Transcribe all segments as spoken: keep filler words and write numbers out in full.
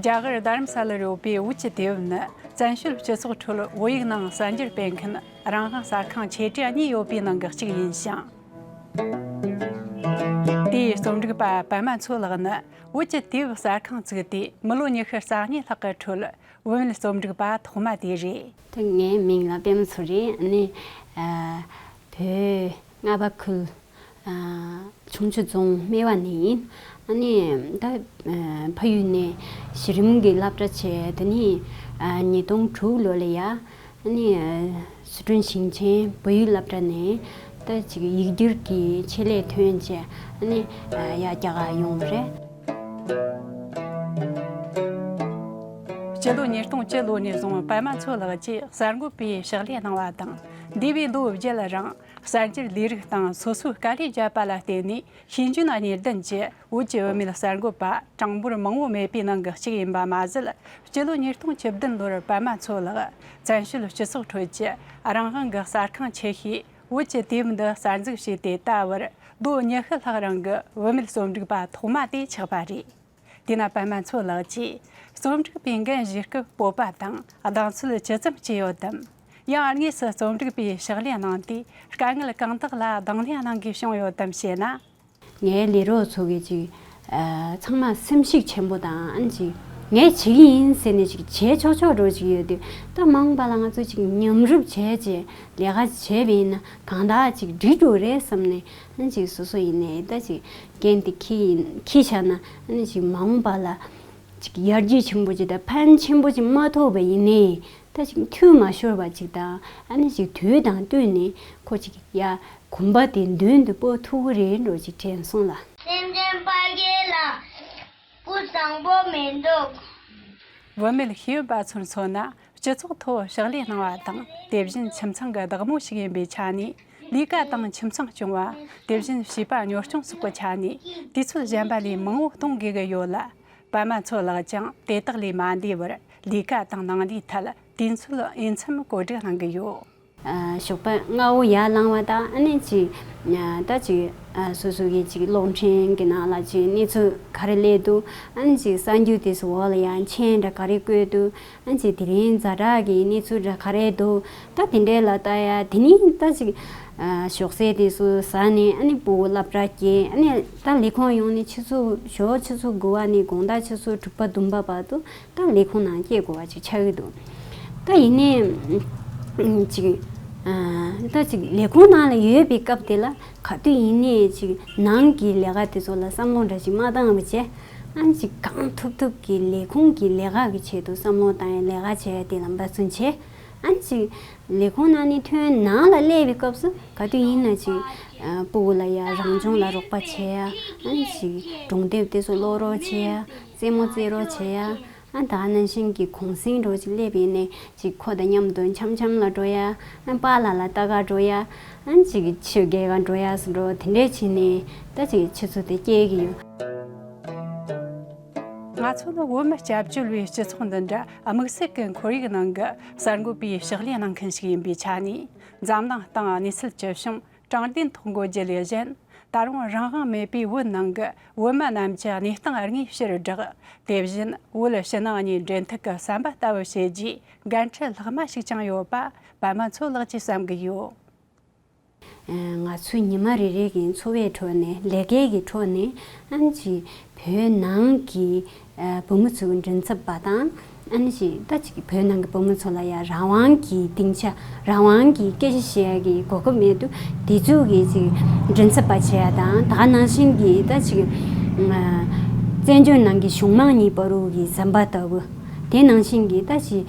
རྒྱ་གར་རྡ་རམ་ས་ལར་ཡོད་པའི་བོད་ཀྱི་དུས་བབ་ནི། བཙན་བྱོལ་སྤྱི་ཚོགས་ཁྲོད་བོད་ཡིག་ནང་གསར་འགྱུར་སྤེལ་མཁན་རང་དབང་གསར་ཁང་ཆེ་གྲས་གཉིས་ཡོད་པའི་ནང་གི་གཅིག་ཡིན་ཞིང་། དེའི་རྩོམ་སྒྲིག་པ་པད་མ་མཚོ་ལགས་ནི། བོད་ཀྱི་དུས་བབ་གསར་ཁང་བཙུགས་ཏེ་མི་ལོ་ཉི་ཤུ་རྩ་གཉིས་ལྷག་གི་ཁྲོད། བུད་མེད་རྩོམ་སྒྲིག་པ་ཐོག་མ་དེ་རེད། དེ་ངའི་མིང་ལ་པད་མ་མཚོ་རེད། ཨ་ནི་ཨ་བོད་རྔ་བ་ཁུལ་ཨ་ཁྱུང་མཆུ་རྫོང་སྨད་བ་ནས་ཡིན། ཨ་ནི་ད་ཨ་ཕ་ཡུལ་ནས་གཞི་རིམ་གྱི་སློབ་གྲྭ་བྱས། དེ་ནས་ཨ་ཉིས་སྟོང་དྲུག་ལོ་ལ་ཡ། ཨ་ནི་ཨ་སི་ཁྲོན་ཞིང་ཆེན་བོད་ཡིག་སློབ་གྲྭ་ནས་ད་ཅིག་ཡིག་སྒྱུར་གྱི་ཆེད་ལས་ཐོན་བྱས། ཨ་ནི་ཨ་ཡར་རྒྱ་གར་ཡོང་བ་རེད། སྤྱི་ལོ་ཉིས་སྟོང་བཅུ་ལོ་ནས་བཟུང་པད་མ་མཚོ་ལགས་ཀྱིས་གསར་འགོད་པའི་ཕྱག་ལས་གནང་བ་དང་། འདས་པའི་ལོ་བརྒྱད་རིང་གསར་འགྱུར་ལས་རིགས་དང་སོ་སོའི་དཀའ་ལས་བརྒྱབ་པ་ལ་བརྟེན་ནས། ཤེས་འཇོན་གཉིས་ལྡན་གྱི་བོད་ཀྱི་བུད་མེད་གསར་འགོད་པ་གྲངས་འབོར་མང་བོ་མེད་པའི་ནང་གི་གཅིག་ཡིན་པ་མ་ཟད། སྤྱི་ལོ་ཉིས་སྟོང་བཅུ་བདུན་ལོར་པད་མ་མཚོ་ལགས་བཙན་བྱོལ་སྤྱི་ཚོགས་ཁྲོད་ཀྱི་རང་དབང་གི་གསར་ཁང་ཆེ་ཤོས་བོད་ཀྱི་དུས་བབ་འདི་གསར་འཛུགས་བྱས་ཏེ། ད་བར་ལོ་ཉི་ཤུ་ལྷག་རིང་གི་བུད་མེད་རྩོམ་སྒྲིག་པ་ཐོག་མ་དེ་ཆགས་པ་རེད། དེས་ན་པད་མ་མཚོ་ལགས་ཀྱིས་རྩོམ་སྒྲིག་པའི་འགན་བཞེས་སྐབས་སྤོབས་པ་དང་གདེང་ཚོད་ཇི་ཙམ་སྐྱེས་ཡོད་དམ། ཡང་དངོས་སུ་རྩོམ་སྒྲིག་པའི་ཕྱག་ལས་གནང་དུས་དཀའ་ངལ་གང་དག་ལ་གདོང་ལེན་གནང་དགོས་བྱུང་ཡོད་དམ་ཞེ་ན། ངའི་ལས་རོགས་ཚོ་གིས་ཅིག་ཨ་ཚང་མ་སེམས་ཤུགས་ཆེན་པོ་དང་། ཨ་ནི་ཅིག་ངས་བྱེད་ཀྱི་ཡིན་ཟེར་ནས་ཅིག་བྱེད་ཆོག་ཆོག་འགྲོ་ཅིག་ཡོད་དུས། ད་མ་འོངས་པ་ལ་ང་ཚོ་ཅིག་མཉམ་རུབ་བྱས་བྱས་ལས་ཀ་བྱས་པ་ཡིན་ན་གང་ལྟར་ཅིག་འགྲིག་འགྲོ་རེད་བསམ་ནས། ཨ་ནི་ཅིག་སོ་སོ་ཡིན་ནའི་ད་ཅིག་འགན་དེ་འཁྱེར་ཡིན་འཁྱེར་བཞག་ན། ཨ་ནི་ཅིག་མ་འོངས་པ་ལ་ཅིག་ཡར་རྒྱས་ཆེན་པོ་ཅིག་དང་ཕན་ཆེན་པོ་ཅིག་མ་ཐོགས་པ་ཡིན་ནའི། ད་ཅིག་འཐུས་མ་ཤོར་བ་ཅིག་དང་། ཨ་ནི་ཅིག་དུས་དང་བསྟུན་ནས་ཁོ་ཅིག་ཡ་གོམ་པ་དེ་མདུན་དུ་སྤོ་ཐུབ་ཀྱི་རེད་འགྲོ་ཅིག་དྲན་སོང་ལ། སེམས་ཅན་ཕ་གི་ལ་སྐུ་བཟང་པོ་མི་འདུག་བུད་མེད་ཤེས་ཡོན་པ་ཚོར་མཚོན་ན། སྤྱི་ཚོགས་ཐོག་ཕྱག་ལས་གནང་བ་དང་། དེ་བཞིན་ཁྱིམ་ཚང་གི་བདག་མོ་ཞིག་ཡིན་པའི་ཆ་ནས། ལས་ཀ་དང་ཁྱིམ་ཚང་སྐྱོང་བ། དེ་བཞིན་བྱིས་པ་གཉོར་སྐྱོང་སོགས་ཀྱི་ཆ་ནས་དུས་ཚོད་གཞན་པ་ལས་མང་བོ་གཏོང་དགོས་ཀྱི་ཡོད་ལ། པད་མ་མཚོ་ལགས་ཀྱང་དེ་དག་ལས་མ་འདས་པར་ལས་ཀ་དང་ནང་ལས་ཐད་དུས་ཚོད་འོས་འཚམ་བཀོད་སྒྲིག་གནང་གི་ཡོད། ཨ་ཞོགས་པ་སྔ་བོ་ཡར་ལངས་པ་དང་། ཨ་ནི་ཅིག་ཨ་ད་ཅིག་ཨ་སོ་སོ་གི་ཅིག་གློག་འཕྲིན་གྱི་ནང་ལ་ཅིག་གནས་ཚུལ་ག་རེ་སླེབས་འདུག་ཨ་ནི་ཅིག་གསར་འགྱུར་དེ་ཚོ་འོག་ལ་ཡང་མཆན་འདྲ་ག་རེ་བཀོད་འདུག་ཨ་ནི་ཅིག་དེ་རིང་ཛ་དྲག་གི་གནས་ཚུལ་འདྲ་ག་རེ་འདུག་ད་དེ་འདྲའི་ལ་ལྟ་ཡ། དེ་ནས་ད་ཅིག་ཨ་ཞོགས་ཟས་དེ་ཚོ་ཟ་ནས། ཨ་ནི་སྤུ་གུ་སློབ་གྲྭ་སྐྱེལ། ཨ་ནི་ད་ལས་ཁུངས་ཡོང་ནས་ཆུ་ཚོད་ཞོགས་ཆུ་ཚོད་དགུ་པ་ནས་དགོང་དག་ཆུ་ཚོད་དྲུག་པ་བདུན་པ་བར་དུ་ད་ལས་ཁུངས་ནང་སྐྱེལ་དགོས་པ་ཅིག་ཆགས་ཀྱི་འདུག་ད་ཡིན་ནའི་ཅིག་ཨ་ད་ཅིག་ལས་ཁུངས་ནང་ལ་ཡོད་པའི་སྐབས་དེ་ལ་ག་དུས་ཡིན་ནའི་ཅིག་ནང་གི་ལས་ཀ་དེ་ཚོ་ལ་བསམ་བློ་འདྲ་ཅིག་མ་བཏང་བ་བྱས། ཨ་ནི་ཅིག་གང་ཐུབ་ཐུབ་ཀྱིས་ལས་ཁུངས་ཀྱི་ལས་ཀ་གི་ཆེད་དུ་བསམ་བློ་བཏང་ཡ། ལས་ཀ་བྱས་ཡ་དེ་ལ་འབད་བརྩོན་བྱས། ཨ་ནི་ཅིག་ལས་ཁུངས་ནང་ནས་ཐོན་ནང་ལ་སླེབས་པའི་སྐབས་སུ་ག་དུས་ཡིན་ན་ཅིག་ཨ་སྤུ་གུ་ལ་ཡ་རང་སྦྱོང་ལ་རོགས་པ་བྱེད་ཡ། ཨ་ནི་ཅིག་སྒྲུང་དེབ་དེ་ཚོ་ཀློག་རོགས་བྱེད་ཡ། རྩེད་མོ་རྩེ་རོགས་བྱེད་ཡ། ཨ་ད་ནང་བཞིན་གྱི་གུང་སེང་འདྲ་ཅིག་སླེབས་པ་ཡིན་ནའི་ཅིག་ཁོ་དང་མཉམ་དུ་འཆམ་འཆམ་ལ་འགྲོ་ཡ། ཨ་པཱ་ལགས་ལ་ལྟ་ག་འགྲོ་ཡ། ཨ་ཅིག་ཆོས་དགེ་ག་འགྲོ་ཡ་སུ་འགྲོ། དེ་འདྲས་བྱས་ནས་ད་ཅིག་ཆུ་ཚོད་དེ་སྐྱེལ་གྱི་ཡོད། ང་ཚོ་ནི་བོད་མི་སྐྱབས་བཅོལ་བའི་སྤྱི་ཚོགས་འདི་འདྲ་དམིགས་བསལ་གྱི་ཁོར་ཡུག་ནང་གི་གསར་འགོད་པའི་ཕྱག་ལས་གནང་མཁན་ཞིག་ཡིན་པའི་ཆ་ནས། འཛམ་གླིང་སྟེང་གནས་ཚུལ་ཇི་བྱུང་དྲང་བདེན་ཐོག་འགོད་རྒྱུ་ལས་གཞན། ད་རུང་རང་དབང་མེད་པའི་བོད་ནང་གི་བོད་མི་རྣམས་ཀྱི་གནས་སྟངས་དངོས་ཕྱིར་བསྒྲགས། དེ་བཞིན་བོད་ཕྱི་ནང་གཉིས་འབྲེལ་མཐུད་ཀྱི་ཟམ་པ་ལྟ་བུ་བྱེད་རྒྱུའི་འགན་འཁྲི་ལྷག་མ་ཞིག་ཀྱང་ཡོད་པ་པད་མ་མཚོ་ལགས་ཀྱིས་བསམ་གྱི་ཡོད། ང་ཚོའི་ཉི་མ་རེ་རེ་གི་འཚོ་བའི་ཁྲོད་ནས། ལས་ཀའི་གི་ཁྲོད་ནས། ཨ་ནི་ཅིག་བོད་ནང་གི་ཨ་བུ་མོ་ཚོ་གི་མགྲིན་ཚབ་པ་དང་། ཨ་ནི་ཅིག་ད་ཅིག་བོད་ནང་གི་བུ་མོ་ཚོ་ལ་ཡང་རང་དབང་གི་སྡིངས་ཆ། རང་དབང་གི་སྐད་ཆ་བཤད་ཡ་གི་གོ་སྐབས་མེད་དུས། དེ་ཚོ་གི་ཅིག་མགྲིན་ཚབ་པ་བྱེད་ཡ་དང་། ད་ག་ནང་བཞིན་གྱི་ད་ཅིག་ཨ་བཙན་བྱོལ་ནང་གི་གཞུང་མང་གཉིས་བར་དུ་གི་ཟམ་པ་ལྟ་བུ། དེ་ནང་བཞིན་གྱི་ད་ཅིག་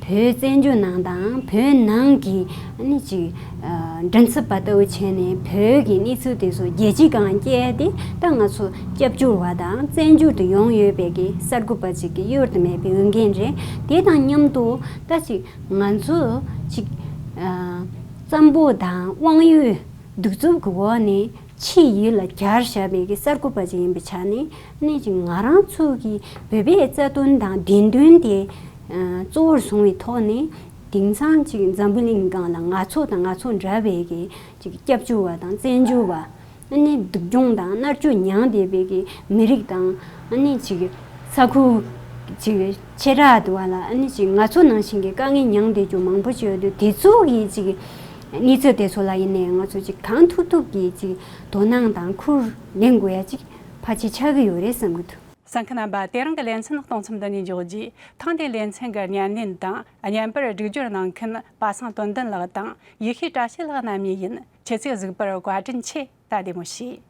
བོད་བཙན་བྱོལ་ནང་དང་བོད་ནང་གི་ཨ་ནི་ཅིག་ཨ་མགྲིན་ཚབ་པ་ལྟ་བུ་བྱས་ནས། བོད་ཀྱི་གནས་ཚུལ་དེ་ཚོ་རྒྱལ་སྤྱིའི་སྒང་སྐྱེལ་ཏེ། ད་ང་ཚོ་སྐྱབས་བཅོལ་བ་དང་བཙན་བྱོལ་དུ་ཡོང་ཡོད་པའི་གི་གསར་འགོད་པ་ཅིག་གི་གཡོལ་དུ་མེད་པའི་འོས་འགན་རེད། དེ་དང་མཉམ་དུ་ད་ཅིག་ང་ཚོ་ཅིག་ཨ་བཙན་པོ་དང་དབང་ཡོད་གདུག་རྩུབ་ཀྱི་འོག་ནས་ཕྱིའི་ཡུལ་ལ་གྱར་བཞག་པའི་གི་གསར་འགོད་པ་ཅིག་ཡིན་པའི་ཆ་ནས། ཨ་ནི་ཅིག་ང་རང་ཚོ་གི་བོད་པའི་རྩ་དོན་དང་བདེན་དོན་དེ་ཨ་གཙོ་བོར་བཟུང་བའི་ཐོག་ནས། དེང་སང་ཅིག་འཛམ་བུ་གླིང་སྒང་ལ་ང་ཚོ་དང་ང་ཚོ་འདྲ་བའི་གི་ཅིག་སྐྱབས་བཅོལ་བ་དང་བཙན་བྱོལ་བ། ཨ་ནི་སྡུག་སྦྱོང་དང་མནར་གཅོད་མྱངས་བསྡད་པའི་གི་མི་རིགས་དང་། ཨ་ནི་ཅིག་ས་ཁུལ་ ཅིག་ཆེ་དྲགས་འདུག་བ་ལ། ཨ་ནི་ཅིག་ང་ཚོ་ནང་བཞིན་གྱི་དཀའ་ངལ་མྱངས་བསྡད་རྒྱུ་མང་པོ་ཅིག་ཡོད་དུས། དེ་ཚོ་གི་ཅིག་གནས་ཚུལ་དེ་ཚོ་ལ་ཡིན་ནའི་ང་ཚོ་ཅིག་གང་ཐུབ་ཐུབ་ཀྱིས་ཅིག་དོ་སྣང་དང་ཁུར་ལེན་དགོས་ཡ་ཅིག་ཕལ་ཆེར་ཆགས་ཀྱི་ཡོད་རེད་བསམ་གྱི་འདུག། གསན་མཁན་རྣམ་པ། དེ་རིང་གི་ལེ་ཚན་གཏོང་མཚམས་འདི་ནས་འཇོག་རྒྱུ། ཐེངས་འདིའི་ལེ་ཚན་གྱི་བརྙན་ལེན་དང་བརྙན་པར་སྒྲིག་སྦྱོར་གནང་མཁན་པ་སངས་དོན་ལྡན་ལགས་དང་ཡེ་ཤེས་བཀྲ་ཤིས་ལགས་རྣམ་གཉིས་ཡིན། ཁྱེད་ཚོས་གཟིགས་པར་བཀའ་དྲིན་ཆེ། ད་བདེ་མོ་བྱོས།